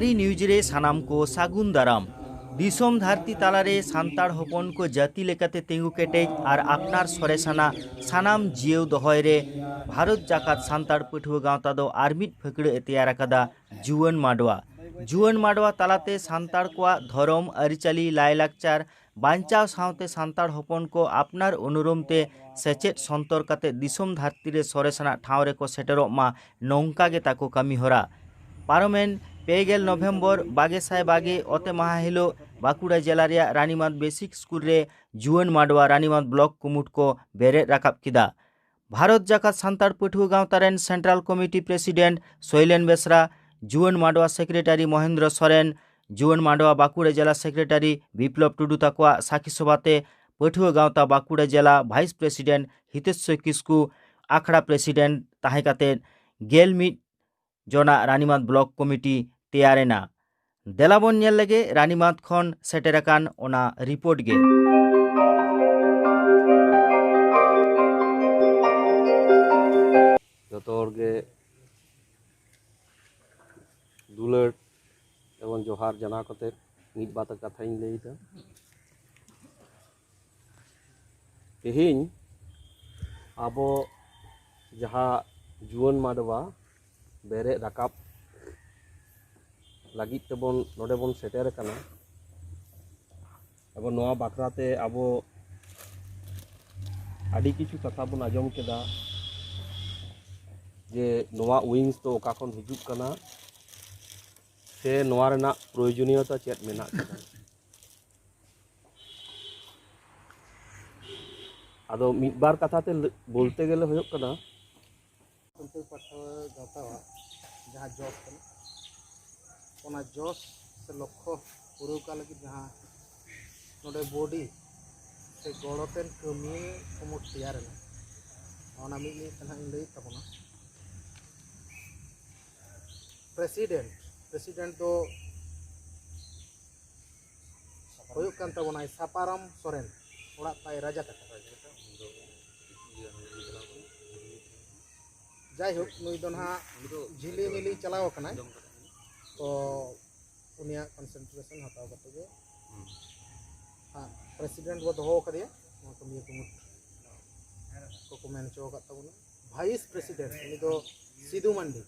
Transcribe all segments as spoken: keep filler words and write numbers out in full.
ᱟᱹᱨᱤ ᱱᱤᱭᱩᱡᱽ ᱨᱮ ᱥᱟᱱᱟᱢ ᱠᱚ ᱥᱟᱹᱜᱩᱱ ᱫᱟᱨᱟᱢ᱾ ᱫᱤᱥᱚᱢ ᱫᱷᱟᱹᱨᱛᱤ ᱛᱟᱞᱟᱨᱮ ᱥᱟᱱᱛᱟᱲ ᱦᱚᱯᱚᱱ ᱠᱚ ᱡᱟᱹᱛᱤ ᱞᱮᱠᱟᱛᱮ ᱛᱤᱸᱜᱩ ᱠᱮᱴᱮᱡ ᱟᱨ ᱟᱯᱱᱟᱨ ᱥᱚᱨᱮᱥᱟᱱᱟᱜ ᱥᱟᱱᱟᱢ ᱡᱤᱭᱟᱹᱣ ᱫᱚᱦᱚᱭ ᱨᱮ ᱵᱷᱟᱨᱚᱛ ᱡᱟᱠᱟᱛ ᱥᱟᱱᱛᱟᱲ ᱯᱟᱹᱴᱷᱩᱣᱟᱹ ᱜᱟᱶᱛᱟ ᱫᱚ ᱟᱨ ᱢᱤᱫ ᱯᱷᱟᱹᱠᱲᱟᱹ ᱮ ᱛᱮᱭᱟᱨ ᱟᱠᱟᱫᱟ, ᱡᱩᱣᱟᱹᱱ ᱢᱟᱰᱣᱟ᱾ ᱡᱩᱣᱟᱹᱱ ᱢᱟᱰᱣᱟ ᱛᱟᱞᱟᱛᱮ ᱥᱟᱱᱛᱟᱲ ᱠᱚᱣᱟᱜ ᱫᱷᱚᱨᱚᱢ, ᱟᱹᱨᱤᱪᱟᱹᱞᱤ, ᱞᱟᱭᱼᱞᱟᱠᱪᱟᱨ ᱵᱟᱧᱪᱟᱣ ᱥᱟᱶᱛᱮ ᱥᱟᱱᱛᱟᱲ ᱦᱚᱯᱚᱱ ᱠᱚ ᱟᱯᱱᱟᱨ ᱩᱱᱩᱨᱩᱢ ᱛᱮ ᱥᱮᱪᱮᱫ ᱥᱚᱱᱛᱚᱨ ᱠᱟᱛᱮ ᱫᱤᱥᱚᱢ ᱫᱷᱟᱹᱨᱛᱤ ᱨᱮ ᱥᱚᱨᱮᱥᱟᱱᱟᱜ ᱴᱷᱟᱶ ᱨᱮᱠᱚ ᱥᱮᱴᱮᱨᱚᱜ ᱢᱟ, ᱱᱚᱝᱠᱟ ᱜᱮ ᱛᱟᱠᱚ ᱠᱟᱹᱢᱤ ᱦᱚᱨᱟ᱾ ᱯᱟᱨᱚᱢᱮᱱ ᱯᱮ ᱜᱮᱞ ᱱᱚᱵᱷᱮᱢᱵᱚᱨ ᱵᱟᱜᱮ ᱥᱟᱭ ᱵᱟᱜᱮ ᱚᱛᱮ ᱢᱟᱦᱟ ᱦᱤᱞᱳᱜ ᱵᱟᱸᱠᱩᱲᱟ ᱡᱮᱞᱟ ᱨᱮᱭᱟᱜ ᱨᱟᱱᱤᱢᱟᱸᱫᱽ ᱵᱮᱥᱤᱠ ᱥᱠᱩᱞ ᱨᱮ ᱡᱩᱣᱟᱹᱱ ᱢᱟᱰᱣᱟ ᱨᱟᱱᱤᱢᱟᱸᱫᱽ ᱵᱞᱚᱠ ᱠᱩᱢᱩᱴ ᱠᱚ ᱵᱮᱨᱮᱫ ᱨᱟᱠᱟᱵ ᱠᱮᱫᱟ᱾ ᱵᱷᱟᱨᱚᱛ ᱡᱟᱠᱟᱛ ᱥᱟᱱᱛᱟᱲ ᱯᱟᱹᱴᱷᱩᱣᱟᱹ ᱜᱟᱶᱛᱟ ᱨᱮᱱ ᱥᱮᱱᱴᱨᱟᱞ ᱠᱚᱢᱤᱴᱤ ᱯᱨᱮᱥᱤᱰᱮᱱᱴ ᱥᱳᱭᱞᱮᱱ ᱵᱮᱥᱨᱟ, ᱡᱩᱣᱟᱹᱱ ᱢᱟᱰᱣᱟ ᱥᱮᱠᱨᱮᱴᱟᱨᱤ ᱢᱚᱦᱮᱱᱫᱨᱚ ᱥᱚᱨᱮᱱ, ᱡᱩᱣᱟᱹᱱ ᱢᱟᱰᱣᱟ ᱵᱟᱸᱠᱩᱲᱟ ᱡᱮᱞᱟ ᱥᱮᱠᱨᱮᱴᱟᱨᱤ ᱵᱤᱯᱞᱚᱵ ᱴᱩᱰᱩ ᱛᱟᱠᱚᱣᱟᱜ ᱥᱟᱹᱠᱷᱤ ᱥᱚᱵᱷᱟ ᱛᱮ ᱯᱟᱹᱴᱷᱩᱣᱟᱹ ᱜᱟᱶᱛᱟ ᱵᱟᱸᱠᱩᱲᱟ ᱡᱮᱞᱟ ᱵᱷᱟᱭᱤᱥ ᱯᱨᱮᱥᱤᱰᱮᱱᱴ ᱦᱤᱛᱮᱥᱥᱚᱨ ᱠᱤᱥᱠᱩ ᱟᱠᱷᱲᱟ ᱯᱨᱮᱥᱤᱰᱮᱱᱴ ᱛᱟᱦᱮᱸ ᱠᱟᱛᱮ ᱜᱮᱞ ᱢᱤᱫ ᱡᱚᱱᱟᱜ ᱨᱟᱱᱤᱢᱟᱸᱫᱽ ᱵᱞᱚᱠ ᱠᱚᱢᱤᱴᱤ ᱛᱮᱭᱟᱨ ᱮᱱᱟ᱾ ᱫᱮᱞᱟ ᱵᱚᱱ ᱧᱮᱞ ᱞᱮᱜᱮ ᱨᱟᱱᱤᱢᱟᱸᱫᱽ ᱠᱷᱚᱱ ᱥᱮᱴᱮᱨ ᱟᱠᱟᱱ ᱚᱱᱟ ᱨᱤᱯᱳᱨᱴ ᱜᱮ᱾ ᱡᱚᱛᱚ ᱦᱚᱲ ᱜᱮ ᱫᱩᱞᱟᱹᱲ ᱮᱵᱚᱝ ᱡᱚᱦᱟᱨ ᱡᱟᱱᱟᱣ ᱠᱟᱛᱮ ᱢᱤᱫ ᱵᱟᱨ ᱠᱟᱛᱷᱟᱧ ᱞᱟᱹᱭ ᱮᱫᱟ᱾ ᱛᱮᱦᱮᱧ ᱟᱵᱚ ᱡᱟᱦᱟᱸ ᱡᱩᱣᱟᱹᱱ ᱢᱟᱰᱣᱟ ᱵᱮᱨᱮᱫ ᱨᱟᱠᱟᱵ ᱞᱟᱹᱜᱤᱫ ᱛᱮᱵᱚᱱ ᱱᱚᱰᱮ ᱵᱚᱱ ᱥᱮᱴᱮᱨ ᱟᱠᱟᱱᱟ, ᱮᱵᱚᱝ ᱱᱚᱣᱟ ᱵᱟᱠᱷᱨᱟ ᱛᱮ ᱟᱵᱚ ᱟᱹᱰᱤ ᱠᱤᱪᱷᱩ ᱠᱟᱛᱷᱟ ᱵᱚᱱ ᱟᱸᱡᱚᱢ ᱠᱮᱫᱟ ᱡᱮ ᱱᱚᱣᱟ ᱣᱤᱝᱥ ᱫᱚ ᱚᱠᱟ ᱠᱷᱚᱱ ᱦᱤᱡᱩᱜ ᱠᱟᱱᱟ ᱥᱮ ᱱᱚᱣᱟ ᱨᱮᱱᱟᱜ ᱯᱨᱚᱭᱳᱡᱚᱱᱤᱭᱚᱛᱟ ᱪᱮᱫ ᱢᱮᱱᱟᱜ ᱠᱟᱫᱟ᱾ ᱟᱫᱚ ᱢᱤᱫ ᱵᱟᱨ ᱠᱟᱛᱷᱟ ᱛᱮ ᱞᱟᱹ-, ᱵᱚᱞᱛᱮ ᱜᱮᱞᱮ ᱦᱩᱭᱩᱜ ᱠᱟᱱᱟ, ᱥᱟᱱᱛᱟᱲ ᱯᱟᱹᱴᱷᱩᱣᱟᱹ ᱜᱟᱶᱛᱟᱣᱟᱜ ᱡᱟᱦᱟᱸ ᱡᱚᱥ ᱠᱟᱱᱟ, ᱚᱱᱟ ᱡᱚᱥ ᱥᱮ ᱞᱚᱠᱠᱷᱚ ᱯᱩᱨᱟᱹᱣ ᱠᱟᱜ ᱞᱟᱹᱜᱤᱫ ᱡᱟᱦᱟᱸ ᱱᱚᱰᱮ ᱵᱚᱰᱤ ᱥᱮ ᱜᱚᱲᱚᱛᱮᱱ ᱠᱟᱹᱢᱤᱭᱟᱹ ᱠᱩᱢᱩᱴ ᱛᱮᱭᱟᱨ ᱮᱱᱟ, ᱚᱱᱟ ᱢᱤᱫ ᱢᱤᱫ ᱛᱮ ᱱᱟᱦᱟᱜ ᱤᱧ ᱞᱟᱹᱭᱮᱫ ᱛᱟᱵᱚᱱᱟ᱾ ᱯᱨᱮᱥᱤᱰᱮᱱᱴ, ᱯᱨᱮᱥᱤᱰᱮᱱᱴ ᱫᱚ ᱦᱩᱭᱩᱜ ᱠᱟᱱ ᱛᱟᱵᱚᱱᱟᱭ ᱥᱟᱯᱟᱨᱟᱢ ᱥᱚᱨᱮᱱ, ᱚᱲᱟᱜ ᱛᱟᱭ ᱨᱟᱡᱟ ᱠᱟᱴᱟ᱾ ᱡᱟᱭᱦᱳᱠ, ᱱᱩᱭ ᱫᱚ ᱱᱟᱦᱟᱜ ᱡᱷᱤᱞᱤᱢᱤᱞᱤ ᱪᱟᱞᱟᱣ ᱟᱠᱟᱱᱟᱭ᱾ ᱛᱚ ᱩᱱᱤᱭᱟᱜ ᱠᱚᱱᱥᱮᱱᱴᱨᱮᱥᱚᱱ ᱦᱟᱛᱟᱣ ᱠᱟᱛᱮ ᱜᱮ ᱦᱟᱸᱜ ᱯᱨᱮᱥᱤᱰᱮᱱᱴ ᱵᱚ ᱫᱚᱦᱚ ᱟᱠᱟᱫᱮᱭᱟ᱾ ᱱᱚᱣᱟ ᱠᱟᱹᱢᱤᱭᱟᱹ ᱠᱩᱢᱩᱴ ᱠᱚᱠᱚ ᱢᱮᱱ ᱦᱚᱪᱚ ᱟᱠᱟᱫ ᱛᱟᱵᱚᱱᱟ᱾ ᱵᱷᱟᱭᱤᱥ ᱯᱨᱮᱥᱤᱰᱮᱱᱴ ᱩᱱᱤ ᱫᱚ ᱥᱤᱫᱩ ᱢᱟᱱᱰᱤ,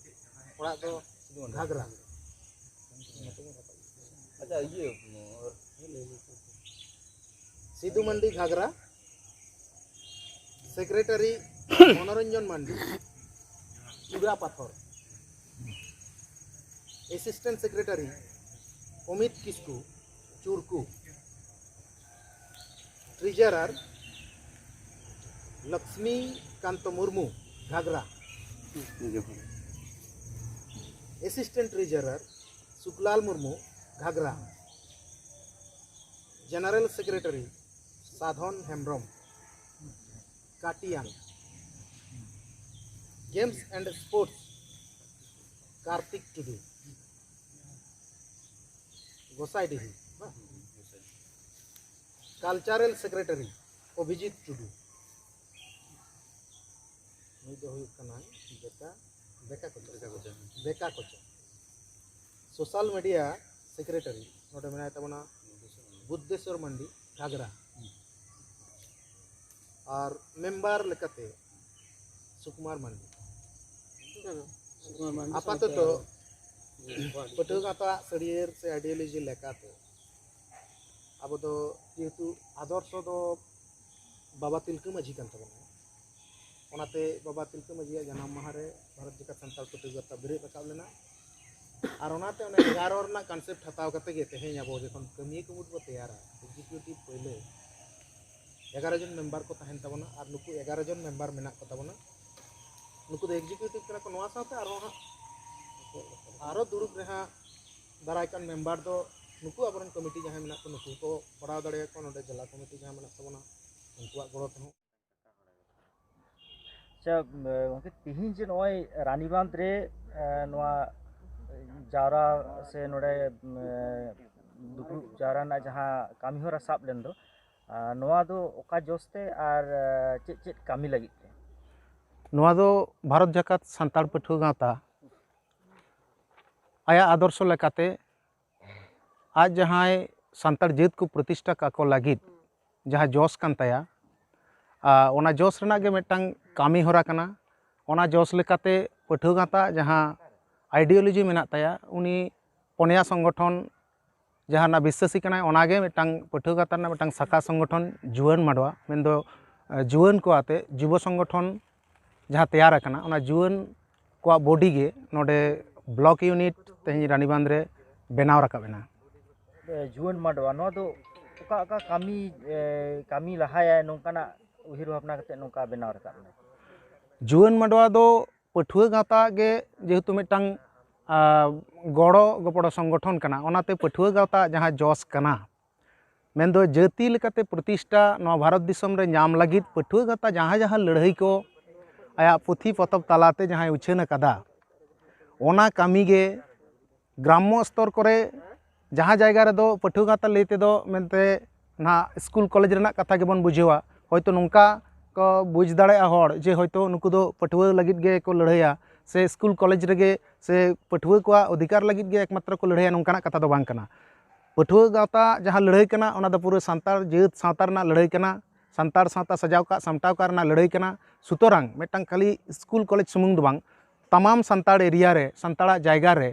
ᱚᱲᱟᱜ ᱫᱚ ᱜᱷᱟᱜᱽᱨᱟ᱾ ᱟᱪᱪᱷᱟ, ᱤᱭᱟᱹ Sidu Mandi Ghagra, secretary Manoranjan Mandi Chura Pathar, assistant secretary Amit Kisku Churku, treasurer Lakshmi Kanto Murmu Ghagra, assistant treasurer Suklal Murmu Ghagra, general secretary Sadhan Hembrom Katiyan, games and sports Kartik Tudu Gosaidihi, cultural secretary Abhijit Tudu, ᱱᱩᱭ ᱫᱚ ᱦᱩᱭᱩᱜ ᱠᱟᱱᱟᱭ ᱵᱮᱠᱟ ᱵᱮᱠᱟ ᱠᱚᱪᱟ᱾ ᱵᱮᱠᱟ ᱠᱚᱪᱟ᱾ ᱥᱳᱥᱟᱞ ᱢᱤᱰᱤᱭᱟ ᱥᱮᱠᱨᱮᱴᱟᱨᱤ ᱱᱚᱰᱮ ᱢᱮᱱᱟᱭ ᱛᱟᱵᱚᱱᱟ ᱵᱩᱫᱽᱫᱷᱮᱥᱣᱚᱨ ᱢᱟᱱᱰᱤ ᱜᱷᱟᱜᱽᱨᱟ, ᱟᱨ ᱢᱮᱢᱵᱟᱨ ᱞᱮᱠᱟᱛᱮ ᱥᱩᱠᱩᱢᱟᱨ ᱢᱟᱱᱰᱤ᱾ ᱟᱯᱟᱛᱚᱛᱚ ᱯᱟᱹᱴᱷᱩᱣᱟᱹ ᱜᱟᱶᱛᱟ ᱥᱟᱹᱲᱤᱭᱟᱹᱨ ᱥᱮ ᱟᱭᱰᱤᱭᱳᱞᱚᱡᱤ ᱞᱮᱠᱟᱛᱮ ᱟᱵᱚ ᱫᱚ ᱡᱮᱦᱮᱛᱩ ᱟᱫᱚᱨᱥᱚ ᱫᱚ ᱵᱟᱵᱟ ᱛᱤᱞᱠᱟᱹ ᱢᱟᱹᱡᱷᱤ ᱠᱟᱱ ᱛᱟᱵᱚᱱᱟ, ᱚᱱᱟᱛᱮ ᱵᱟᱵᱟ ᱛᱤᱞᱠᱟᱹ ᱢᱟᱹᱡᱷᱤᱭᱟᱜ ᱡᱟᱱᱟᱢ ᱢᱟᱦᱟ ᱨᱮ ᱵᱷᱟᱨᱚᱛ ᱡᱟᱠᱟᱛ ᱥᱟᱱᱛᱟᱲ ᱯᱟᱹᱴᱷᱩᱣᱟᱹ ᱜᱟᱶᱛᱟ ᱵᱮᱨᱮᱫ ᱨᱟᱠᱟᱵ ᱞᱮᱱᱟ᱾ ᱟᱨ ᱚᱱᱟᱛᱮ ᱚᱱᱟ ᱮᱜᱟᱨᱚ ᱨᱮᱱᱟᱜ ᱠᱚᱱᱥᱮᱯᱴ ᱦᱟᱛᱟᱣ ᱠᱟᱛᱮ ᱜᱮ ᱛᱮᱦᱮᱧ ᱟᱵᱚ ᱡᱚᱠᱷᱚᱱ ᱠᱟᱹᱢᱤᱭᱟᱹ ᱠᱩᱢᱩᱴ ᱵᱚ ᱛᱮᱭᱟᱨᱟ, ᱮᱠᱡᱤᱠᱤᱭᱩᱴᱤᱵᱷ ᱯᱳᱭᱞᱳ ᱮᱜᱟᱨᱚ ᱡᱚᱱ ᱢᱮᱢᱵᱟᱨ ᱠᱚ ᱛᱟᱦᱮᱱ ᱛᱟᱵᱚᱱᱟ ᱟᱨ ᱱᱩᱠᱩ ᱮᱜᱟᱨᱚ ᱡᱚᱱ ᱢᱮᱢᱵᱟᱨ ᱢᱮᱱᱟᱜ ᱠᱚ ᱛᱟᱵᱚᱱᱟ᱾ ᱱᱩᱠᱩ ᱫᱚ ᱮᱠᱡᱤᱠᱤᱭᱩᱴᱤᱵᱷ ᱠᱟᱱᱟ ᱠᱚ᱾ ᱱᱚᱣᱟ ᱥᱟᱶᱛᱮ ᱟᱨᱦᱚᱸ ᱦᱟᱸᱜ ᱟᱨᱚ ᱫᱩᱲᱩᱵ ᱨᱮ ᱦᱟᱸᱜ ᱫᱟᱨᱟᱭ ᱠᱟᱱ ᱢᱮᱢᱵᱟᱨ ᱫᱚ ᱱᱩᱠᱩ ᱟᱵᱚᱨᱮᱱ ᱠᱚᱢᱤᱴᱤ ᱡᱟᱦᱟᱸᱭ ᱢᱮᱱᱟᱜ ᱠᱚ ᱱᱩᱠᱩ ᱠᱚ ᱠᱚᱨᱟᱣ ᱫᱟᱲᱮᱭᱟᱠᱚᱣᱟ᱾ ᱱᱚᱰᱮ ᱡᱮᱞᱟ ᱠᱚᱢᱤᱴᱤ ᱡᱟᱦᱟᱸ ᱢᱮᱱᱟᱜ ᱛᱟᱵᱚᱱᱟ ᱩᱱᱠᱩᱣᱟᱜ ᱜᱚᱲᱚ ᱛᱮᱦᱚᱸ᱾ ᱟᱪᱪᱷᱟ, ᱜᱚᱢᱠᱮ, ᱛᱤᱦᱤᱧ ᱡᱮ ᱱᱚᱜᱼᱚᱭ ᱨᱟᱱᱤᱵᱟᱸᱫᱷ ᱨᱮ ᱱᱚᱣᱟ ᱡᱟᱣᱨᱟ ᱥᱮ ᱱᱚᱰᱮ ᱫᱩᱯᱲᱩᱵ ᱡᱟᱣᱨᱟ ᱨᱮᱱᱟᱜ ᱡᱟᱦᱟᱸ ᱠᱟᱹᱢᱤᱦᱚᱨᱟ ᱥᱟᱵ ᱞᱮᱱ ᱫᱚ, ᱱᱚᱣᱟ ᱫᱚ ᱚᱠᱟ ᱡᱚᱥ ᱛᱮ ᱟᱨ ᱪᱮᱫ ᱪᱮᱫ ᱠᱟᱹᱢᱤ ᱞᱟᱹᱜᱤᱫ ᱛᱮ? ᱱᱚᱣᱟ ᱫᱚ ᱵᱷᱟᱨᱚᱛ ᱡᱟᱠᱟᱛ ᱥᱟᱱᱛᱟᱲ ᱯᱟᱹᱴᱷᱩᱣᱟᱹ ᱜᱟᱶᱛᱟ ᱟᱭᱟᱜ ᱟᱫᱚᱨᱥᱚ ᱞᱮᱠᱟᱛᱮ ᱟᱡ ᱡᱟᱦᱟᱸᱭ ᱥᱟᱱᱛᱟᱲ ᱡᱟᱹᱛ ᱠᱚ ᱯᱨᱚᱛᱤᱥᱴᱷᱟ ᱠᱟᱠᱚ ᱞᱟᱹᱜᱤᱫ ᱡᱟᱦᱟᱸ ᱡᱚᱥ ᱠᱟᱱ ᱛᱟᱭᱟ, ᱟᱨ ᱚᱱᱟ ᱡᱚᱥ ᱨᱮᱱᱟᱜ ᱜᱮ ᱢᱤᱫᱴᱟᱝ ᱠᱟᱹᱢᱤ ᱦᱚᱨᱟ ᱠᱟᱱᱟ᱾ ᱚᱱᱟ ᱡᱚᱥ ᱞᱮᱠᱟᱛᱮ ᱯᱟᱹᱴᱷᱩᱣᱟᱹ ᱜᱟᱶᱛᱟ ᱡᱟᱦᱟᱸ ideology ᱢᱮᱱᱟᱜ ᱛᱟᱭᱟ, ᱩᱱᱤ ᱯᱚᱱᱭᱟ ᱥᱚᱝᱜᱚᱴᱷᱚᱱ ᱡᱟᱦᱟᱸ ᱨᱮᱱᱟᱜ ᱵᱤᱥᱥᱟᱹᱥᱤ ᱠᱟᱱᱟᱭ, ᱚᱱᱟᱜᱮ ᱢᱤᱫᱴᱟᱝ ᱯᱟᱹᱴᱷᱩᱣᱟᱹ ᱜᱟᱶᱛᱟ ᱨᱮᱱᱟᱜ ᱢᱤᱫᱴᱟᱝ ᱥᱟᱠᱷᱟ ᱥᱚᱝᱜᱚᱴᱷᱚᱱ ᱡᱩᱣᱟᱹᱱ ᱢᱟᱰᱣᱟ, ᱢᱮᱱᱫᱚ ᱡᱩᱣᱟᱹᱱ ᱠᱚ ᱟᱛᱮ ᱡᱩᱵᱚ ᱥᱚᱝᱜᱚᱴᱷᱚᱱ ᱡᱟᱦᱟᱸ ᱛᱮᱭᱟᱨ ᱟᱠᱟᱱᱟ, ᱚᱱᱟ ᱡᱩᱣᱟᱹᱱ ᱠᱚᱣᱟᱜ ᱵᱚᱰᱤ ᱜᱮ ᱱᱚᱰᱮ ᱵᱞᱚᱠ ᱤᱭᱩᱱᱤᱴ ᱛᱮᱦᱮᱧ ᱨᱟᱱᱤᱵᱟᱸᱫᱷ ᱨᱮ ᱵᱮᱱᱟᱣ ᱨᱟᱠᱟᱵ ᱮᱱᱟ᱾ ᱡᱩᱣᱟᱹᱱ ᱢᱟᱰᱣᱟ, ᱱᱚᱣᱟ ᱫᱚ ᱚᱠᱟ ᱚᱠᱟ ᱠᱟᱹᱢᱤ ᱠᱟᱹᱢᱤ ᱞᱟᱦᱟᱭᱟ, ᱱᱚᱝᱠᱟᱱᱟᱜ ᱩᱭᱦᱟᱹᱨ ᱵᱷᱟᱵᱽᱱᱟ ᱠᱟᱛᱮ ᱱᱚᱝᱠᱟ ᱵᱮᱱᱟᱣ ᱨᱟᱠᱟᱵ ᱮᱱᱟ? ᱡᱩᱣᱟᱹᱱ ᱢᱟᱰᱣᱟ ᱫᱚ ᱯᱟᱹᱴᱷᱩᱣᱟᱹ ᱜᱟᱶᱛᱟ ᱜᱮ ᱡᱮᱦᱮᱛᱩ ᱢᱤᱫᱴᱟᱝ ᱜᱚᱲᱚ ᱜᱚᱯᱚᱲᱚ ᱥᱚᱝᱜᱚᱴᱷᱚᱱ ᱠᱟᱱᱟ, ᱚᱱᱟᱛᱮ ᱯᱟᱹᱴᱷᱩᱣᱟᱹ ᱜᱟᱶᱛᱟ ᱡᱟᱦᱟᱸ ᱡᱚᱥ ᱠᱟᱱᱟ, ᱢᱮᱱᱫᱚ ᱡᱟᱹᱛᱤ ᱞᱮᱠᱟᱛᱮ ᱯᱨᱚᱛᱤᱥᱴᱷᱟ ᱱᱚᱣᱟ ᱵᱷᱟᱨᱚᱛ ᱫᱤᱥᱚᱢ ᱨᱮ ᱧᱟᱢ ᱞᱟᱹᱜᱤᱫ ᱯᱟᱹᱴᱷᱩᱣᱟᱹ ᱜᱟᱶᱛᱟ ᱡᱟᱦᱟᱸ ᱡᱟᱦᱟᱸ ᱞᱟᱹᱲᱦᱟᱹᱭ ᱠᱚ ᱟᱭᱟᱜ ᱯᱩᱛᱷᱤ ᱯᱚᱛᱚᱵ ᱛᱟᱞᱟᱛᱮ ᱡᱟᱦᱟᱸᱭ ᱩᱪᱷᱟᱹᱱ ᱟᱠᱟᱫᱟ, ᱚᱱᱟ ᱠᱟᱹᱢᱤ ᱜᱮ ᱜᱨᱟᱢᱢᱚ ᱥᱛᱚᱨ ᱠᱚᱨᱮ ᱡᱟᱦᱟᱸ ᱡᱟᱭᱜᱟ ᱨᱮᱫᱚ ᱯᱟᱹᱴᱷᱩᱣᱟᱹ ᱜᱟᱶᱛᱟ ᱞᱟᱹᱭ ᱛᱮᱫᱚ ᱢᱮᱱᱛᱮ ᱱᱟᱦᱟᱜ ᱥᱠᱩᱞ ᱠᱚᱞᱮᱡᱽ ᱨᱮᱱᱟᱜ ᱠᱟᱛᱷᱟ ᱜᱮᱵᱚᱱ ᱵᱩᱡᱷᱟᱹᱣᱟ᱾ ᱦᱚᱭᱛᱳ ᱱᱚᱝᱠᱟ ᱠᱚ ᱵᱩᱡᱽ ᱫᱟᱲᱮᱭᱟᱜᱼᱟ ᱦᱚᱲ ᱡᱮ ᱦᱚᱭᱛᱳ ᱱᱩᱠᱩ ᱫᱚ ᱯᱟᱹᱴᱷᱩᱣᱟᱹ ᱞᱟᱹᱜᱤᱫ ᱜᱮ ᱠᱚ ᱞᱟᱹᱲᱦᱟᱹᱭᱟ ᱥᱮ ᱥᱠᱩᱞ ᱠᱚᱞᱮᱡᱽ ᱨᱮᱜᱮ ᱥᱮ ᱯᱟᱹᱴᱷᱩᱣᱟᱹ ᱠᱚᱣᱟᱜ ᱚᱫᱷᱤᱠᱟᱨ ᱞᱟᱹᱜᱤᱫ ᱜᱮ ᱮᱠᱢᱟᱛᱨᱚ ᱠᱚ ᱞᱟᱹᱲᱦᱟᱹᱭᱟ, ᱱᱚᱝᱠᱟᱱᱟᱜ ᱠᱟᱛᱷᱟ ᱫᱚ ᱵᱟᱝ ᱠᱟᱱᱟ᱾ ᱯᱟᱹᱴᱷᱩᱣᱟᱹ ᱜᱟᱶᱛᱟ ᱡᱟᱦᱟᱸ ᱞᱟᱹᱲᱦᱟᱹᱭ ᱠᱟᱱᱟ, ᱚᱱᱟ ᱫᱚ ᱯᱩᱨᱟᱹ ᱥᱟᱱᱛᱟᱲ ᱡᱟᱹᱛ ᱥᱟᱶᱛᱟ ᱨᱮᱱᱟᱜ ᱞᱟᱹᱲᱦᱟᱹᱭ ᱠᱟᱱᱟ, ᱥᱟᱱᱛᱟᱲ ᱥᱟᱶᱛᱟ ᱥᱟᱡᱟᱣ ᱠᱟᱜ ᱥᱟᱢᱴᱟᱣ ᱠᱟᱜ ᱨᱮᱱᱟᱜ ᱞᱟᱹᱲᱦᱟᱹᱭ ᱠᱟᱱᱟ᱾ ᱥᱩᱛᱚᱨᱟᱝ ᱢᱤᱫᱴᱟᱝ ᱠᱷᱟᱹᱞᱤ ᱥᱠᱩᱞ ᱠᱚᱞᱮᱡᱽ ᱥᱩᱢᱩᱝ ᱫᱚ ᱵᱟᱝ, ᱛᱟᱢᱟᱢ ᱥᱟᱱᱛᱟᱲ ᱮᱨᱤᱭᱟ ᱨᱮ, ᱥᱟᱱᱛᱟᱲᱟᱜ ᱡᱟᱭᱜᱟ ᱨᱮ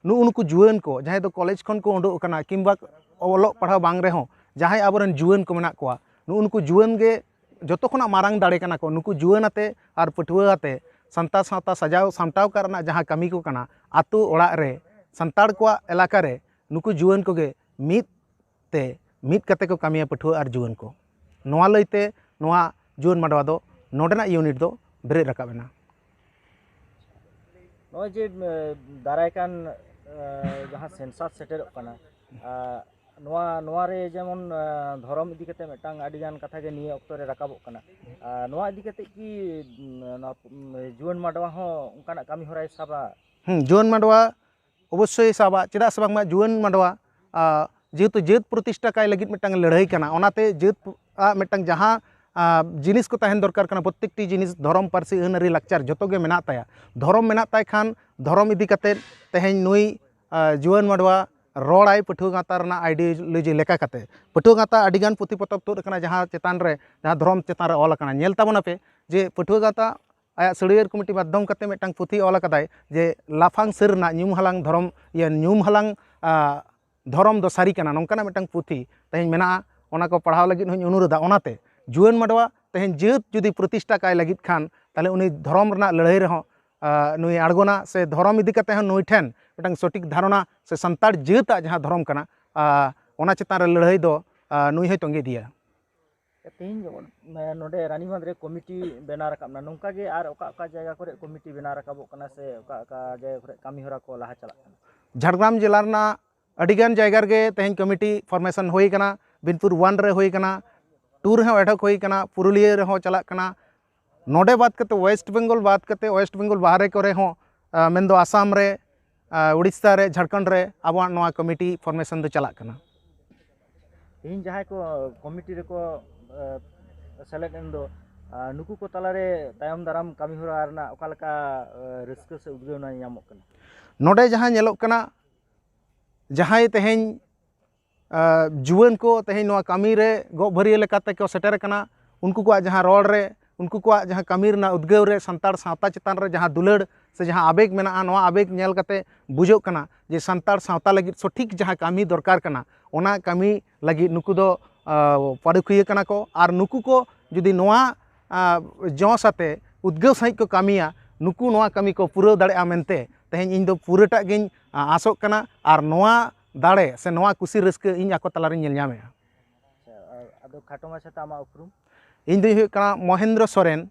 ᱱᱩᱜᱼᱩ ᱱᱩᱠᱩ ᱡᱩᱣᱟᱹᱱ ᱠᱚ ᱡᱟᱦᱟᱸᱭ ᱫᱚ ᱠᱚᱞᱮᱡᱽ ᱠᱷᱚᱱ ᱠᱚ ᱩᱰᱩᱠ ᱟᱠᱟᱱᱟ ᱠᱤᱝᱵᱟ ᱚᱞᱚᱜ ᱯᱟᱲᱦᱟᱣ ᱵᱟᱝ ᱨᱮᱦᱚᱸ ᱡᱟᱦᱟᱸᱭ ᱟᱵᱚᱨᱮᱱ ᱡᱩᱣᱟᱹᱱ ᱠᱚ ᱢᱮᱱᱟᱜ ᱠᱚᱣᱟ, ᱱᱩᱜᱼᱩ ᱱᱩᱠᱩ ᱡᱩᱣᱟᱹᱱ ᱜᱮ ᱡᱚᱛᱚ ᱠᱷᱚᱱᱟᱜ ᱢᱟᱨᱟᱝ ᱫᱟᱲᱮ ᱠᱟᱱᱟ ᱠᱚ᱾ ᱱᱩᱠᱩ ᱡᱩᱣᱟᱹᱱ ᱟᱛᱮ ᱟᱨ ᱯᱟᱹᱴᱷᱩᱣᱟᱹ ᱟᱛᱮ ᱥᱟᱱᱛᱟᱲ ᱥᱟᱶᱛᱟ ᱥᱟᱡᱟᱣ ᱥᱟᱢᱴᱟᱣ ᱠᱟᱜ ᱨᱮᱱᱟᱜ ᱡᱟᱦᱟᱸ ᱠᱟᱹᱢᱤ ᱠᱚ ᱠᱟᱱᱟ, ᱟᱛᱳ ᱚᱲᱟᱜ ᱨᱮ ᱥᱟᱱᱛᱟᱲ ᱠᱚᱣᱟᱜ ᱮᱞᱟᱠᱟ ᱨᱮ ᱱᱩᱠᱩ ᱡᱩᱣᱟᱹᱱ ᱠᱚᱜᱮ ᱢᱤᱫ ᱛᱮ ᱢᱤᱫ ᱠᱟᱛᱮ ᱠᱚ ᱠᱟᱹᱢᱤᱭᱟ ᱯᱟᱹᱴᱷᱩᱣᱟᱹ ᱟᱨ ᱡᱩᱣᱟᱹᱱ ᱠᱚ᱾ ᱱᱚᱣᱟ ᱞᱟᱹᱭᱛᱮ ᱱᱚᱣᱟ ᱡᱩᱣᱟᱹᱱ ᱢᱟᱰᱣᱟ ᱫᱚ ᱱᱚᱰᱮᱱᱟᱜ ᱤᱭᱩᱱᱤᱴ ᱫᱚ ᱵᱮᱨᱮᱫ ᱨᱟᱠᱟᱵ ᱮᱱᱟ᱾ ᱱᱚᱜᱼᱚᱭ ᱡᱮ ᱫᱟᱨᱟᱭ ᱠᱟᱱ ᱡᱟᱦᱟᱸ ᱥᱮᱱᱥᱟᱥ ᱥᱮᱴᱮᱨᱚᱜ ᱠᱟᱱᱟ, ᱱᱚᱣᱟ ᱱᱚᱣᱟ ᱨᱮ ᱡᱮᱢᱚᱱ ᱫᱷᱚᱨᱚᱢ ᱤᱫᱤ ᱠᱟᱛᱮ ᱢᱤᱫᱴᱟᱝ ᱟᱹᱰᱤ ᱜᱟᱱ ᱠᱟᱛᱷᱟ ᱜᱮ ᱱᱤᱭᱟᱹ ᱚᱠᱛᱚ ᱨᱮ ᱨᱟᱠᱟᱵᱚᱜ ᱠᱟᱱᱟ᱾ ᱱᱚᱣᱟ ᱤᱫᱤ ᱠᱟᱛᱮ ᱠᱤ ᱡᱩᱣᱟᱹᱱ ᱢᱟᱰᱣᱟ ᱦᱚᱸ ᱚᱱᱠᱟᱱᱟᱜ ᱠᱟᱹᱢᱤ ᱦᱚᱨᱟᱭ ᱥᱟᱵᱟ? ᱦᱮᱸ, ᱡᱩᱣᱟᱹᱱ ᱢᱟᱰᱣᱟ ᱚᱵᱚᱥᱥᱳᱭ ᱥᱟᱵᱟ᱾ ᱪᱮᱫᱟᱜ ᱥᱮ ᱵᱟᱝᱢᱟ ᱡᱩᱣᱟᱹᱱ ᱢᱟᱰᱣᱟ ᱡᱮᱦᱮᱛᱩ ᱡᱟᱹᱛ ᱯᱨᱚᱛᱤᱥᱴᱷᱟ ᱠᱟᱭ ᱞᱟᱹᱜᱤᱫ ᱢᱤᱫᱴᱟᱝ ᱞᱟᱹᱲᱦᱟᱹᱭ ᱠᱟᱱᱟ, ᱚᱱᱟᱛᱮ ᱡᱟᱹᱛ ᱟᱜ ᱢᱤᱫᱴᱟᱝ ᱡᱟᱦᱟᱸ ᱡᱤᱱᱤᱥ ᱠᱚ ᱛᱟᱦᱮᱱ ᱫᱚᱨᱠᱟᱨ ᱠᱟᱱᱟ, ᱯᱨᱚᱛᱮᱠᱴᱤ ᱡᱤᱱᱤᱥ, ᱫᱷᱚᱨᱚᱢ, ᱯᱟᱹᱨᱥᱤ, ᱟᱹᱱ ᱟᱹᱨᱤ, ᱞᱟᱠᱪᱟᱨ ᱡᱚᱛᱚ ᱜᱮ ᱢᱮᱱᱟᱜ ᱛᱟᱭᱟ᱾ ᱫᱷᱚᱨᱚᱢ ᱢᱮᱱᱟᱜ ᱛᱟᱭ ᱠᱷᱟᱱ ᱫᱷᱚᱨᱚᱢ ᱤᱫᱤ ᱠᱟᱛᱮ ᱛᱮᱦᱮᱧ ᱱᱩᱭ ᱡᱩᱣᱟᱹᱱ ᱢᱟᱰᱣᱟ ᱨᱚᱲᱟᱭ ᱯᱟᱹᱴᱷᱩᱣᱟᱹ ᱜᱟᱶᱛᱟ ᱨᱮᱱᱟᱜ ideology ᱞᱮᱠᱟ ᱠᱟᱛᱮ᱾ ᱯᱟᱹᱴᱷᱩᱣᱟᱹ ᱜᱟᱶᱛᱟ ᱟᱹᱰᱤᱜᱟᱱ ᱯᱩᱛᱷᱤ ᱯᱚᱛᱚᱵ ᱛᱩᱫ ᱟᱠᱟᱱᱟ ᱡᱟᱦᱟᱸ ᱪᱮᱛᱟᱱ ᱨᱮ, ᱡᱟᱦᱟᱸ ᱫᱷᱚᱨᱚᱢ ᱪᱮᱛᱟᱱ ᱨᱮ ᱚᱞ ᱟᱠᱟᱱᱟ᱾ ᱧᱮᱞ ᱛᱟᱵᱚᱱᱟᱯᱮ ᱡᱮ ᱯᱟᱹᱴᱷᱩᱣᱟᱹ ᱜᱟᱶᱛᱟ ᱟᱭᱟᱜ ᱥᱟᱹᱲᱭᱟᱹᱨ ᱠᱚᱢᱤᱴᱤ ᱢᱟᱫᱽᱫᱷᱚᱢ ᱠᱟᱛᱮ ᱢᱤᱫᱴᱟᱝ ᱯᱩᱛᱷᱤ ᱚᱞ ᱟᱠᱟᱫᱟᱭ ᱡᱮ ᱞᱟᱯᱷᱟᱝ ᱥᱟᱹᱨ ᱨᱮᱱᱟᱜ ᱧᱩᱢ ᱦᱟᱞᱟᱝ ᱫᱷᱚᱨᱚᱢ, ᱤᱭᱟᱹ, ᱧᱩᱢ ᱦᱟᱞᱟᱝ, ᱟ, ᱫᱷᱚᱨᱚᱢ ᱫᱚ ᱥᱟᱹᱨᱤ ᱠᱟᱱᱟ, ᱱᱚᱝᱠᱟᱱᱟᱜ ᱢᱤᱫᱴᱟᱝ ᱯᱩᱛᱷᱤ ᱛᱮᱦᱮᱧ ᱢᱮᱱᱟᱜᱼᱟ᱾ ᱚᱱᱟ ᱠᱚ ᱯᱟᱲᱦᱟᱣ ᱞᱟᱹᱜᱤᱫ ᱦᱚᱸᱧ ᱚᱱᱩᱨᱳᱫᱷᱟ᱾ ᱚᱱᱟᱛᱮ ᱡᱩᱣᱟᱹᱱ ᱢᱟᱰᱣᱟ ᱛᱮᱦᱮᱧ ᱡᱟᱹᱛ ᱡᱩᱫᱤ ᱯᱨᱚᱛᱤᱥᱴᱷᱟ ᱠᱟᱭ ᱞᱟᱹᱜᱤᱫ ᱠᱷᱟᱱ, ᱛᱟᱦᱚᱞᱮ ᱩᱱᱤ ᱫᱷᱚᱨᱚᱢ ᱨᱮᱱᱟᱜ ᱞᱟᱹᱲᱦᱟᱹᱭ ᱨᱮᱦᱚᱸ, ᱟ, ᱱᱩᱭ ᱟᱬᱜᱚᱱᱟ, ᱥᱮ ᱫᱷᱚᱨᱚᱢ ᱤᱫᱤ ᱠᱟᱛᱮ ᱦᱚᱸ ᱱᱩᱭ ᱴᱷᱮᱱ ᱢᱤᱫᱴᱟᱝ ᱥᱚᱴᱷᱤᱠ ᱫᱷᱟᱨᱚᱱᱟ ᱥᱮ ᱥᱟᱱᱛᱟᱲ ᱡᱟᱹᱛᱟᱜ ᱡᱟᱦᱟᱸ ᱫᱷᱚᱨᱚᱢ ᱠᱟᱱᱟ, ᱟ, ᱚᱱᱟ ᱪᱮᱛᱟᱱ ᱨᱮ ᱞᱟᱹᱲᱦᱟᱹᱭ ᱫᱚ, ᱟ, ᱱᱩᱭ ᱦᱚᱸᱭ ᱛᱚᱸᱜᱮ ᱤᱫᱤᱭᱟ᱾ ᱛᱮᱦᱮᱧ ᱡᱮᱢᱚᱱ, ᱮ, ᱱᱚᱰᱮ ᱨᱟᱱᱤᱵᱟᱸᱫᱷ ᱨᱮ ᱠᱚᱢᱤᱴᱤ ᱵᱮᱱᱟᱣ ᱨᱟᱠᱟᱵ ᱮᱱᱟ, ᱱᱚᱝᱠᱟ ᱜᱮ ᱟᱨ ᱚᱠᱟ ᱚᱠᱟ ᱡᱟᱭᱜᱟ ᱠᱚᱨᱮ ᱠᱚᱢᱤᱴᱤ ᱵᱮᱱᱟᱣ ᱨᱟᱠᱟᱵᱚᱜ ᱠᱟᱱᱟ ᱥᱮ ᱚᱠᱟ ᱚᱠᱟ ᱡᱟᱭᱜᱟ ᱠᱚᱨᱮ ᱠᱟᱹᱢᱤ ᱦᱚᱨᱟ ᱠᱚ ᱞᱟᱦᱟ ᱪᱟᱞᱟᱜ ᱠᱟᱱᱟ? ᱡᱷᱟᱲᱜᱨᱟᱢ ᱡᱮᱞᱟ ᱨᱮᱱᱟᱜ ᱟᱹᱰᱤᱜᱟᱱ ᱡᱟᱭᱜᱟ ᱨᱮᱜᱮ ᱛᱮᱦᱮᱧ ᱠᱚᱢᱤᱴᱤ formation ᱦᱩᱭ ᱟᱠᱟᱱᱟ᱾ ᱵᱤᱱᱯᱩᱨ one ᱨᱮ ᱦᱩᱭ ᱟᱠᱟᱱᱟ, two ᱨᱮᱦᱚᱸ ᱮᱰᱦᱚᱠ ᱦᱩᱭ ᱟᱠᱟᱱᱟ, ᱯᱩᱨᱩᱞᱤᱭᱟᱹ ᱨᱮᱦᱚᱸ ᱪᱟᱞᱟᱜ ᱠᱟᱱᱟ᱾ ᱱᱚᱰᱮ ᱵᱟᱫ ᱠᱟᱛᱮ, ᱳᱭᱮᱥᱴ ᱵᱮᱝᱜᱚᱞ ᱵᱟᱫ ᱠᱟᱛᱮ, ᱳᱭᱮᱥᱴ ᱵᱮᱝᱜᱚᱞ ᱵᱟᱦᱨᱮ ᱠᱚᱨᱮ ᱦᱚᱸ, ᱟ, ᱢᱮᱱᱫᱚ ᱟᱥᱟᱢ ᱨᱮ, ᱟ, ᱩᱲᱤᱥᱥᱟ ᱨᱮ, ᱡᱷᱟᱲᱠᱷᱚᱸᱰ ᱨᱮ ᱟᱵᱚᱣᱟᱜ ᱱᱚᱣᱟ ᱠᱚᱢᱤᱴᱤ formation ᱫᱚ ᱪᱟᱞᱟᱜ ᱠᱟᱱᱟ᱾ ᱛᱮᱦᱮᱧ ᱡᱟᱦᱟᱸᱭ ᱠᱚ ᱠᱚᱢᱤᱴᱤ ᱨᱮᱠᱚ, ᱟ, ᱥᱮᱞᱮᱫ ᱮᱱ ᱫᱚ, ᱟ, ᱱᱩᱠᱩ ᱠᱚ ᱛᱟᱞᱟᱨᱮ ᱛᱟᱭᱚᱢ ᱫᱟᱨᱟᱢ ᱠᱟᱹᱢᱤ ᱦᱚᱨᱟ ᱨᱮᱱᱟᱜ ᱚᱠᱟ ᱞᱮᱠᱟ, ᱟ, ᱨᱟᱹᱥᱠᱟᱹ ᱥᱮ ᱩᱫᱽᱜᱟᱹᱣ ᱧᱟᱢᱚᱜ ᱠᱟᱱᱟ? ᱱᱚᱰᱮ ᱡᱟᱦᱟᱸ ᱧᱮᱞᱚᱜ ᱠᱟᱱᱟ, ᱡᱟᱦᱟᱸᱭ ᱛᱮᱦᱮᱧ, ᱟ, ᱡᱩᱣᱟᱹᱱ ᱠᱚ ᱛᱮᱦᱮᱧ ᱱᱚᱣᱟ ᱠᱟᱹᱢᱤ ᱨᱮ ᱜᱚᱜ ᱵᱷᱟᱹᱨᱭᱟᱹ ᱞᱮᱠᱟᱛᱮ ᱠᱚ ᱥᱮᱴᱮᱨ ᱟᱠᱟᱱᱟ, ᱩᱱᱠᱩ ᱠᱚᱣᱟᱜ ᱡᱟᱦᱟᱸ ᱨᱚᱲ ᱨᱮ, ᱩᱱᱠᱩ ᱠᱚᱣᱟᱜ ᱡᱟᱦᱟᱸ ᱠᱟᱹᱢᱤ ᱨᱮᱱᱟᱜ ᱩᱫᱽᱜᱟᱹᱣ ᱨᱮ ᱥᱟᱱᱛᱟᱲ ᱥᱟᱶᱛᱟ ᱪᱮᱛᱟᱱ ᱨᱮ ᱡᱟᱦᱟᱸ ᱫᱩᱞᱟᱹᱲ ᱥᱮ ᱡᱟᱦᱟᱸ ᱟᱵᱮᱜᱽ ᱢᱮᱱᱟᱜᱼᱟ, ᱱᱚᱣᱟ ᱟᱵᱮᱜᱽ ᱧᱮᱞ ᱠᱟᱛᱮ ᱵᱩᱡᱷᱟᱹᱜ ᱠᱟᱱᱟ ᱡᱮ ᱥᱟᱱᱛᱟᱲ ᱥᱟᱶᱛᱟ ᱞᱟᱹᱜᱤᱫ ᱥᱚᱴᱷᱤᱠ ᱡᱟᱦᱟᱸ ᱠᱟᱹᱢᱤ ᱫᱚᱨᱠᱟᱨ ᱠᱟᱱᱟ, ᱚᱱᱟ ᱠᱟᱹᱢᱤ ᱞᱟᱹᱜᱤᱫ ᱱᱩᱠᱩ ᱫᱚ, ᱟ, ᱯᱟᱹᱨᱩᱠᱷᱤᱭᱟᱹ ᱠᱟᱱᱟ ᱠᱚ᱾ ᱟᱨ ᱱᱩᱠᱩ ᱠᱚ ᱡᱩᱫᱤ ᱱᱚᱣᱟ, ᱟ, ᱡᱚᱥ ᱟᱛᱮ ᱩᱫᱽᱜᱟᱹᱣ ᱥᱟᱺᱦᱤᱡ ᱠᱚ ᱠᱟᱹᱢᱤᱭᱟ, ᱱᱩᱠᱩ ᱱᱚᱣᱟ ᱠᱟᱹᱢᱤ ᱠᱚ ᱯᱩᱨᱟᱹᱣ ᱫᱟᱲᱮᱭᱟᱜᱼᱟ ᱢᱮᱱᱛᱮ ᱛᱮᱦᱮᱧ ᱤᱧ ᱫᱚ ᱯᱩᱨᱟᱹᱴᱟᱜ ᱜᱤᱧ, ᱟ, ᱟᱥᱚᱜ ᱠᱟᱱᱟ᱾ ᱟᱨ ᱱᱚᱣᱟ ᱫᱟᱲᱮ ᱥᱮ ᱱᱚᱣᱟ ᱠᱩᱥᱤ ᱨᱟᱹᱥᱠᱟᱹ ᱤᱧ ᱟᱠᱚ ᱛᱟᱞᱟᱨᱤᱧ ᱧᱮᱞ ᱧᱟᱢᱮᱫᱼᱟ᱾ ᱟᱪᱪᱷᱟ, ᱟᱫᱚ ᱠᱷᱟᱴᱚ ᱢᱟᱪᱷᱟᱛᱮ ᱟᱢᱟᱜ ᱩᱯᱨᱩᱢ? ᱤᱧ ᱫᱚᱧ ᱦᱩᱭᱩᱜ ᱠᱟᱱᱟ ᱢᱚᱦᱮᱱᱫᱨᱚ ᱥᱚᱨᱮᱱ,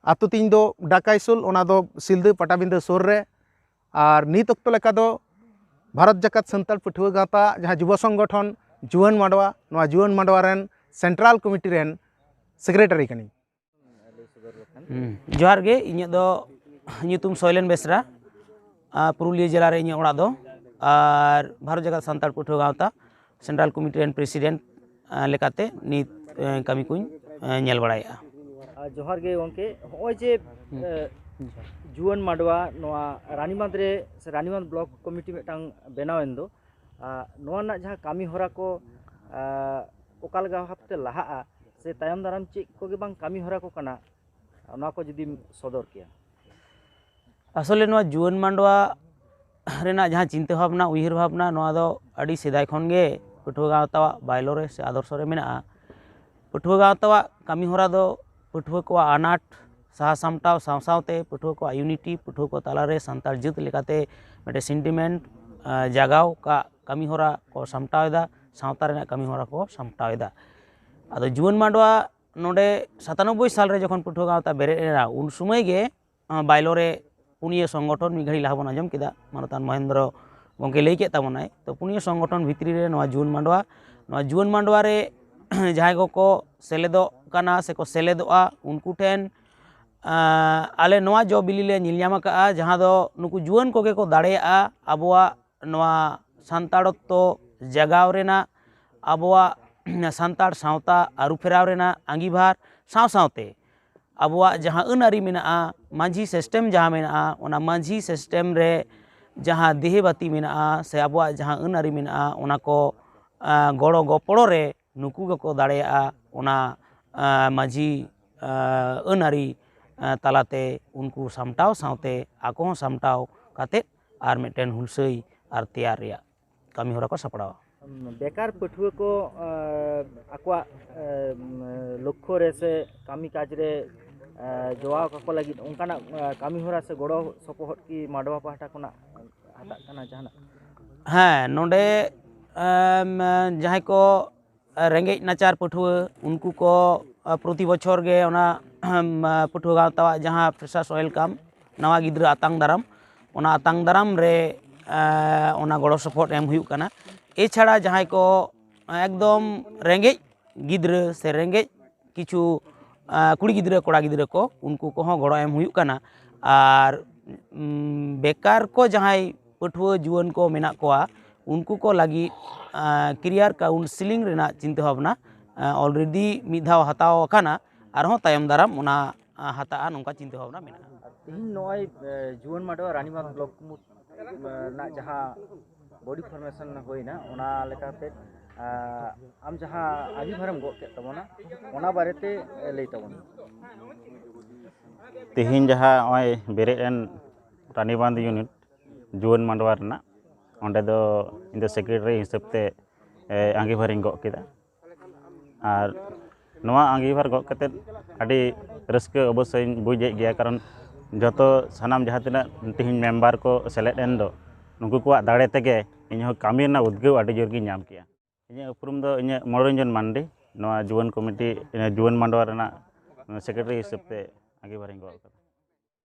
ᱟᱛᱳ ᱛᱤᱧ ᱫᱚ ᱰᱟᱠᱟᱭᱥᱳᱞ, ᱚᱱᱟ ᱫᱚ ᱥᱤᱞᱫᱟᱹ ᱯᱟᱴᱟᱵᱤᱸᱫᱟᱹ ᱥᱩᱨ ᱨᱮ᱾ ᱟᱨ ᱱᱤᱛ ᱚᱠᱛᱚ ᱞᱮᱠᱟ ᱫᱚ ᱵᱷᱟᱨᱚᱛ ᱡᱟᱠᱟᱛ ᱥᱟᱱᱛᱟᱲ ᱯᱟᱹᱴᱷᱩᱣᱟᱹ ᱜᱟᱶᱛᱟ, ᱡᱟᱦᱟᱸ ᱡᱩᱵᱚ ᱥᱚᱝᱜᱚᱴᱷᱚᱱ ᱡᱩᱣᱟᱹᱱ ᱢᱟᱰᱣᱟ, ᱱᱚᱣᱟ ᱡᱩᱣᱟᱹᱱ ᱢᱟᱰᱣᱟ ᱨᱮᱱ central committee ᱨᱮᱱ secretary ᱠᱟᱹᱱᱟᱹᱧ᱾ ᱦᱩᱸ᱾ ᱡᱚᱦᱟᱨ ᱜᱮ, ᱤᱧᱟᱹᱜ ᱫᱚ ᱧᱩᱛᱩᱢ ᱥᱚᱭᱞᱮᱱ ᱵᱮᱥᱨᱟ, ᱟᱨ ᱯᱩᱨᱩᱞᱤᱭᱟᱹ ᱡᱮᱞᱟ ᱨᱮ ᱤᱧᱟᱹᱜ ᱚᱲᱟᱜ ᱫᱚ, ᱟᱨ ᱵᱷᱟᱨᱚᱛ ᱡᱟᱠᱟᱛ ᱥᱟᱱᱛᱟᱲ ᱯᱟᱹᱴᱷᱩᱣᱟᱹ ᱜᱟᱶᱛᱟ central committee ᱨᱮᱱ president, ᱟᱨ ᱞᱮᱠᱟᱛᱮ ᱱᱤᱛ, ᱮ, ᱠᱟᱹᱢᱤ ᱠᱚᱧ, ᱮ, ᱧᱮᱞ ᱵᱟᱲᱟᱭᱮᱫᱼᱟ᱾ ᱟᱨ ᱡᱚᱦᱟᱨ ᱜᱮ ᱜᱚᱢᱠᱮ, ᱦᱚᱸᱜᱼᱚᱭ ᱡᱮ, ᱦᱩᱸ᱾ ᱮ, ᱡᱩᱣᱟᱹᱱ ᱢᱟᱰᱣᱟ ᱱᱚᱣᱟ ᱨᱟᱱᱤᱵᱟᱸᱫᱷ ᱨᱮ ᱥᱮ ᱨᱟᱱᱤᱵᱟᱸᱫᱷ ᱵᱞᱚᱠ ᱠᱚᱢᱤᱴᱤ ᱢᱤᱫᱴᱟᱝ ᱵᱮᱱᱟᱣ ᱮᱱ ᱫᱚ, ᱟᱨ ᱱᱚᱣᱟ ᱨᱮᱱᱟᱜ ᱡᱟᱦᱟᱸ ᱠᱟᱹᱢᱤ ᱦᱚᱨᱟ ᱠᱚ, ᱟᱨ ᱚᱠᱟ ᱞᱮᱠᱟ ᱵᱷᱟᱵᱛᱮ ᱞᱟᱦᱟᱜᱼᱟ ᱥᱮ ᱛᱟᱭᱚᱢ ᱫᱟᱨᱟᱢ ᱪᱮᱫ ᱠᱚᱜᱮ ᱵᱟᱝ ᱠᱟᱹᱢᱤ ᱦᱚᱨᱟ ᱠᱚ ᱠᱟᱱᱟ, ᱚᱱᱟ ᱠᱚ ᱡᱩᱫᱤᱢ ᱥᱚᱫᱚᱨ ᱠᱮᱭᱟ᱾ ᱟᱥᱚᱞᱮ ᱱᱚᱣᱟ ᱡᱩᱣᱟᱹᱱ ᱢᱟᱰᱣᱟ ᱨᱮᱱᱟᱜ ᱡᱟᱦᱟᱸ ᱪᱤᱱᱛᱟᱹ ᱵᱷᱟᱵᱽᱱᱟ, ᱩᱭᱦᱟᱹᱨ ᱵᱷᱟᱵᱽᱱᱟ, ᱱᱚᱣᱟ ᱫᱚ ᱟᱹᱰᱤ ᱥᱮᱫᱟᱭ ᱠᱷᱚᱱ ᱜᱮ ᱯᱟᱹᱴᱷᱩᱣᱟᱹ ᱜᱟᱶᱛᱟᱣᱟᱜ ᱵᱟᱭᱞᱚ ᱨᱮ ᱥᱮ ᱟᱫᱚᱨᱥᱚ ᱨᱮ ᱢᱮᱱᱟᱜᱼᱟ᱾ ᱯᱟᱹᱴᱷᱩᱣᱟᱹ ᱜᱟᱶᱛᱟᱣᱟᱜ ᱠᱟᱹᱢᱤ ᱦᱚᱨᱟ ᱫᱚ ᱯᱟᱹᱴᱷᱩᱣᱟᱹ ᱠᱚᱣᱟᱜ ᱟᱱᱟᱴ ᱥᱟᱦᱟ ᱥᱟᱢᱴᱟᱣ ᱥᱟᱶ ᱥᱟᱶᱛᱮ ᱯᱟᱹᱴᱷᱩᱣᱟᱹ ᱠᱚᱣᱟᱜ ᱤᱭᱩᱱᱤᱴᱤ, ᱯᱟᱹᱴᱷᱩᱣᱟᱹ ᱠᱚ ᱛᱟᱞᱟᱨᱮ ᱥᱟᱱᱛᱟᱲ ᱡᱟᱹᱛ ᱞᱮᱠᱟᱛᱮ ᱢᱤᱫᱴᱮᱱ ᱥᱮᱱᱴᱤᱢᱮᱱᱴ, ᱟᱸ, ᱡᱟᱜᱟᱣ ᱠᱟᱜ ᱠᱟᱹᱢᱤ ᱦᱚᱨᱟ ᱠᱚ ᱥᱟᱢᱴᱟᱣ ᱮᱫᱟ, ᱥᱟᱶᱛᱟ ᱨᱮᱱᱟᱜ ᱠᱟᱹᱢᱤ ᱦᱚᱨᱟ ᱠᱚ ᱥᱟᱢᱴᱟᱣ ᱮᱫᱟ᱾ ᱟᱫᱚ ᱡᱩᱣᱟᱹᱱ ᱢᱟᱰᱣᱟ ᱱᱚᱰᱮ ᱥᱟᱛᱟᱱᱚᱵᱵᱳᱭ ᱥᱟᱞ ᱨᱮ ᱡᱚᱠᱷᱚᱱ ᱯᱟᱹᱴᱷᱩᱣᱟᱹ ᱜᱟᱶᱛᱟ ᱵᱮᱨᱮᱫ ᱮᱱᱟ, ᱩᱱ ᱥᱚᱢᱚᱭ ᱜᱮ, ᱟᱸ, ᱵᱟᱭᱞᱚ ᱨᱮ ᱯᱩᱱᱭᱟᱹ ᱥᱚᱝᱜᱚᱴᱷᱚᱱ ᱢᱤᱫ ᱜᱷᱟᱹᱲᱤᱡ ᱞᱟᱦᱟ ᱵᱚᱱ ᱟᱸᱡᱚᱢ ᱠᱮᱫᱟ, ᱢᱟᱱᱚᱛᱟᱱ ᱢᱚᱦᱮᱱᱫᱨᱚ ᱜᱚᱢᱠᱮ ᱞᱟᱹᱭ ᱠᱮᱫ ᱛᱟᱵᱚᱱᱟᱭ᱾ ᱛᱚ ᱯᱩᱱᱭᱟᱹ ᱥᱚᱝᱜᱚᱴᱷᱚᱱ ᱵᱷᱤᱛᱨᱤ ᱨᱮ ᱱᱚᱣᱟ ᱡᱩᱣᱟᱹᱱ ᱢᱟᱰᱣᱟ, ᱱᱚᱣᱟ ᱡᱩᱣᱟᱹᱱ ᱢᱟᱰᱣᱟ ᱨᱮ ᱡᱟᱦᱟᱸᱭ ᱠᱚᱠᱚ ᱥᱮᱞᱮᱫᱚᱜ ᱠᱟᱱᱟ ᱥᱮᱠᱚ ᱥᱮᱞᱮᱫᱚᱜᱼᱟ, ᱩᱱᱠᱩ ᱴᱷᱮᱱ, ᱟᱸ, ᱟᱞᱮ ᱱᱚᱣᱟ ᱡᱚ ᱵᱤᱞᱤ ᱞᱮ ᱧᱮᱞ ᱧᱟᱢ ᱟᱠᱟᱫᱼᱟ, ᱡᱟᱦᱟᱸ ᱫᱚ ᱱᱩᱠᱩ ᱡᱩᱣᱟᱹᱱ ᱠᱚᱜᱮ ᱠᱚ ᱫᱟᱲᱮᱭᱟᱜᱼᱟ ᱟᱵᱚᱣᱟᱜ ᱱᱚᱣᱟ ᱥᱟᱱᱛᱟᱲᱚᱛᱛᱚ ᱡᱟᱜᱟᱣ ᱨᱮᱱᱟᱜ, ᱟᱵᱚᱣᱟᱜ ᱥᱟᱱᱛᱟᱲ ᱥᱟᱶᱛᱟ ᱟᱹᱨᱩ ᱯᱷᱮᱨᱟᱣ ᱨᱮᱱᱟᱜ ᱟᱸᱜᱤᱵᱷᱟᱨ ᱥᱟᱶ ᱥᱟᱶᱛᱮ ᱟᱵᱚᱣᱟᱜ ᱡᱟᱦᱟᱸ ᱟᱹᱱ ᱟᱹᱨᱤ ᱢᱮᱱᱟᱜᱼᱟ, ᱢᱟᱹᱡᱷᱤ ᱥᱤᱥᱴᱮᱢ ᱡᱟᱦᱟᱸ ᱢᱮᱱᱟᱜᱼᱟ, ᱚᱱᱟ ᱢᱟᱹᱡᱷᱤ ᱥᱤᱥᱴᱮᱢ ᱨᱮ ᱡᱟᱦᱟᱸ ᱫᱮᱦᱮ ᱵᱟᱹᱛᱤ ᱢᱮᱱᱟᱜᱼᱟ ᱥᱮ ᱟᱵᱚᱣᱟᱜ ᱡᱟᱦᱟᱸ ᱟᱹᱱ ᱟᱹᱨᱤ ᱢᱮᱱᱟᱜᱼᱟ, ᱚᱱᱟ ᱠᱚ, ᱟᱸ, ᱜᱚᱲᱚ ᱜᱚᱯᱚᱲᱚ ᱨᱮ ᱱᱩᱠᱩ ᱜᱮᱠᱚ ᱫᱟᱲᱮᱭᱟᱜᱼᱟ᱾ ᱚᱱᱟ, ᱟᱸ, ᱢᱟᱹᱡᱷᱤ, ᱟᱸ, ᱟᱹᱱ ᱟᱹᱨᱤ, ᱟᱸ, ᱛᱟᱞᱟᱛᱮ ᱩᱱᱠᱩ ᱥᱟᱢᱴᱟᱣ ᱥᱟᱶᱛᱮ ᱟᱠᱚ ᱦᱚᱸ ᱥᱟᱢᱴᱟᱣ ᱠᱟᱛᱮᱫ ᱟᱨ ᱢᱤᱫᱴᱮᱱ ᱦᱩᱞᱥᱟᱹᱭ ᱟᱨ ᱛᱮᱭᱟᱨ ᱨᱮᱭᱟᱜ ᱠᱟᱹᱢᱤ ᱦᱚᱨᱟ ᱠᱚ ᱥᱟᱯᱲᱟᱣᱟ᱾ ᱵᱮᱠᱟᱨ ᱯᱟᱹᱴᱷᱩᱣᱟᱹ ᱠᱚ, ᱟᱸ, ᱟᱠᱚᱣᱟᱜ, ᱟᱸ, ᱞᱚᱠᱠᱷᱚ ᱨᱮ ᱥᱮ ᱠᱟᱹᱢᱤ ᱠᱟᱡᱽ ᱨᱮ, ᱟᱸ, ᱡᱚᱣᱟᱣ ᱠᱟᱠᱚ ᱞᱟᱹᱜᱤᱫ ᱚᱱᱠᱟᱱᱟᱜ, ᱟᱸ, ᱠᱟᱹᱢᱤ ᱦᱚᱨᱟ ᱥᱮ ᱜᱚᱲᱚ ᱥᱚᱯᱚᱦᱚᱫ ᱠᱤ ᱢᱟᱰᱣᱟ ᱯᱟᱦᱴᱟ ᱠᱷᱚᱱᱟᱜ ᱦᱟᱛᱟᱜ ᱠᱟᱱᱟ ᱡᱟᱦᱟᱱᱟᱜ? ᱦᱮᱸ, ᱱᱚᱰᱮ, ᱮᱢ, ᱡᱟᱦᱟᱸᱭ ᱠᱚ ᱨᱮᱸᱜᱮᱡ ᱱᱟᱪᱟᱨ ᱯᱟᱹᱴᱷᱩᱣᱟᱹ, ᱩᱱᱠᱩ ᱠᱚ, ᱟ, ᱯᱨᱚᱛᱤ ᱵᱚᱪᱷᱚᱨ ᱜᱮ ᱚᱱᱟ, ᱟᱦᱟᱢ, ᱟ, ᱯᱟᱹᱴᱷᱩᱣᱟᱹ ᱜᱟᱶᱛᱟᱣᱟᱜ ᱡᱟᱦᱟᱸ freshers welcome, ᱱᱟᱣᱟ ᱜᱤᱫᱽᱨᱟᱹ ᱟᱛᱟᱝ ᱫᱟᱨᱟᱢ, ᱚᱱᱟ ᱟᱛᱟᱝ ᱫᱟᱨᱟᱢ ᱨᱮ, ᱟ, ᱚᱱᱟ ᱜᱚᱲᱚ ᱥᱚᱯᱚᱦᱚᱫ ᱮᱢ ᱦᱩᱭᱩᱜ ᱠᱟᱱᱟ᱾ ᱮᱪᱷᱟᱲᱟ ᱡᱟᱦᱟᱸᱭ ᱠᱚ ᱮᱠᱫᱚᱢ ᱨᱮᱸᱜᱮᱡ ᱜᱤᱫᱽᱨᱟᱹ ᱥᱮ ᱨᱮᱸᱜᱮᱡ ᱠᱤᱪᱷᱩ, ᱟ, ᱠᱩᱲᱤ ᱜᱤᱫᱽᱨᱟᱹ, ᱠᱚᱲᱟ ᱜᱤᱫᱽᱨᱟᱹ ᱠᱚ, ᱩᱱᱠᱩ ᱠᱚᱦᱚᱸ ᱜᱚᱲᱚ ᱮᱢ ᱦᱩᱭᱩᱜ ᱠᱟᱱᱟ᱾ ᱟᱨ, ᱩᱢ, ᱵᱮᱠᱟᱨ ᱠᱚ ᱡᱟᱦᱟᱸᱭ ᱯᱟᱹᱴᱷᱩᱣᱟᱹ ᱡᱩᱣᱟᱹᱱ ᱠᱚ ᱢᱮᱱᱟᱜ ᱠᱚᱣᱟ, ᱩᱱᱠᱩ ᱠᱚ ᱞᱟᱹᱜᱤᱫ, ᱟ, career counselling ᱨᱮᱱᱟᱜ ᱪᱤᱱᱛᱟᱹ ᱵᱷᱟᱵᱽᱱᱟ, ᱟ, already ᱢᱤᱫ ᱫᱷᱟᱣ ᱦᱟᱛᱟᱣ ᱟᱠᱟᱱᱟ, ᱟᱨᱦᱚᱸ ᱛᱟᱭᱚᱢ ᱫᱟᱨᱟᱢ ᱚᱱᱟ, ᱟ, ᱦᱟᱛᱟᱜᱼᱟ, ᱱᱚᱝᱠᱟ ᱪᱤᱱᱛᱟᱹ ᱵᱷᱟᱵᱽᱱᱟ ᱢᱮᱱᱟᱜᱼᱟ᱾ ᱛᱮᱦᱮᱧ ᱱᱚᱜᱼᱚᱭ ᱡᱩᱣᱟᱹᱱ ᱢᱟᱰᱣᱟ ᱨᱟᱱᱤᱵᱟᱸᱫᱷ ᱵᱞᱚᱠ ᱠᱩᱢᱩᱴ ᱨᱮᱱᱟᱜ ᱡᱟᱦᱟᱸ ᱵᱚᱰᱤ ᱯᱷᱚᱨᱢᱮᱥᱚᱱ ᱦᱩᱭᱱᱟ, ᱚᱱᱟ ᱞᱮᱠᱟᱛᱮ ᱟᱢ ᱡᱟᱦᱟᱸ ᱟᱸᱜᱤᱵᱷᱟᱨᱮᱢ ᱜᱚᱜ ᱠᱮᱫ ᱛᱟᱵᱚᱱᱟ, ᱚᱱᱟ ᱵᱟᱨᱮᱛᱮ ᱞᱟᱹᱭ ᱛᱟᱵᱚᱱ ᱢᱮ᱾ ᱛᱮᱦᱮᱧ ᱡᱟᱦᱟᱸ ᱱᱚᱜᱼᱚᱭ ᱵᱮᱨᱮᱫ ᱮᱱ ᱨᱟᱱᱤᱵᱟᱸᱫᱷ ᱤᱭᱩᱱᱤᱴ ᱡᱩᱣᱟᱹᱱ ᱢᱟᱰᱣᱟ ᱨᱮᱱᱟᱜ, ᱚᱸᱰᱮ ᱫᱚ ᱤᱧ ᱫᱚ ᱥᱮᱠᱨᱮᱴᱟᱨᱤ ᱦᱤᱥᱟᱹᱵ ᱛᱮ ᱟᱸᱜᱤᱵᱷᱟᱨᱤᱧ ᱜᱚᱜ ᱠᱮᱫᱟ᱾ ᱟᱨ ᱱᱚᱣᱟ ᱟᱸᱜᱤᱵᱷᱟᱨ ᱜᱚᱜ ᱠᱟᱛᱮᱫ ᱟᱹᱰᱤ ᱨᱟᱹᱥᱠᱟᱹ ᱚᱵᱚᱥᱥᱳᱭᱤᱧ ᱵᱩᱡᱮᱫ ᱜᱮᱭᱟ, ᱠᱟᱨᱚᱱ ᱡᱚᱛᱚ ᱥᱟᱱᱟᱢ ᱡᱟᱦᱟᱸ ᱛᱤᱱᱟᱹᱜ ᱛᱮᱦᱮᱧ ᱢᱮᱢᱵᱟᱨ ᱠᱚ ᱥᱮᱞᱮᱫ ᱮᱱ ᱫᱚ, ᱱᱩᱠᱩ ᱠᱚᱣᱟᱜ ᱫᱟᱲᱮ ᱛᱮᱜᱮ ᱤᱧᱦᱚᱸ ᱠᱟᱹᱢᱤ ᱨᱮᱱᱟᱜ ᱩᱫᱽᱜᱟᱹᱣ ᱟᱹᱰᱤ ᱡᱳᱨ ᱜᱤᱧ ᱧᱟᱢ ᱠᱮᱜᱼᱟ᱾ ᱤᱧᱟᱹᱜ ᱩᱯᱨᱩᱢ ᱫᱚ ᱤᱧᱟᱹᱜ ᱢᱚᱱᱳᱨᱚᱧᱡᱚᱱ ᱢᱟᱱᱰᱤ, ᱱᱚᱣᱟ ᱡᱩᱣᱟᱹᱱ ᱠᱚᱢᱤᱴᱤ, ᱡᱩᱣᱟᱹᱱ ᱢᱟᱰᱣᱟ ᱨᱮᱱᱟᱜ ᱥᱮᱠᱨᱮᱴᱟᱨᱤ ᱦᱤᱥᱟᱹᱵ ᱛᱮ ᱟᱸᱜᱤᱵᱷᱟᱨᱤᱧ ᱜᱚᱜ ᱠᱟᱫᱟ᱾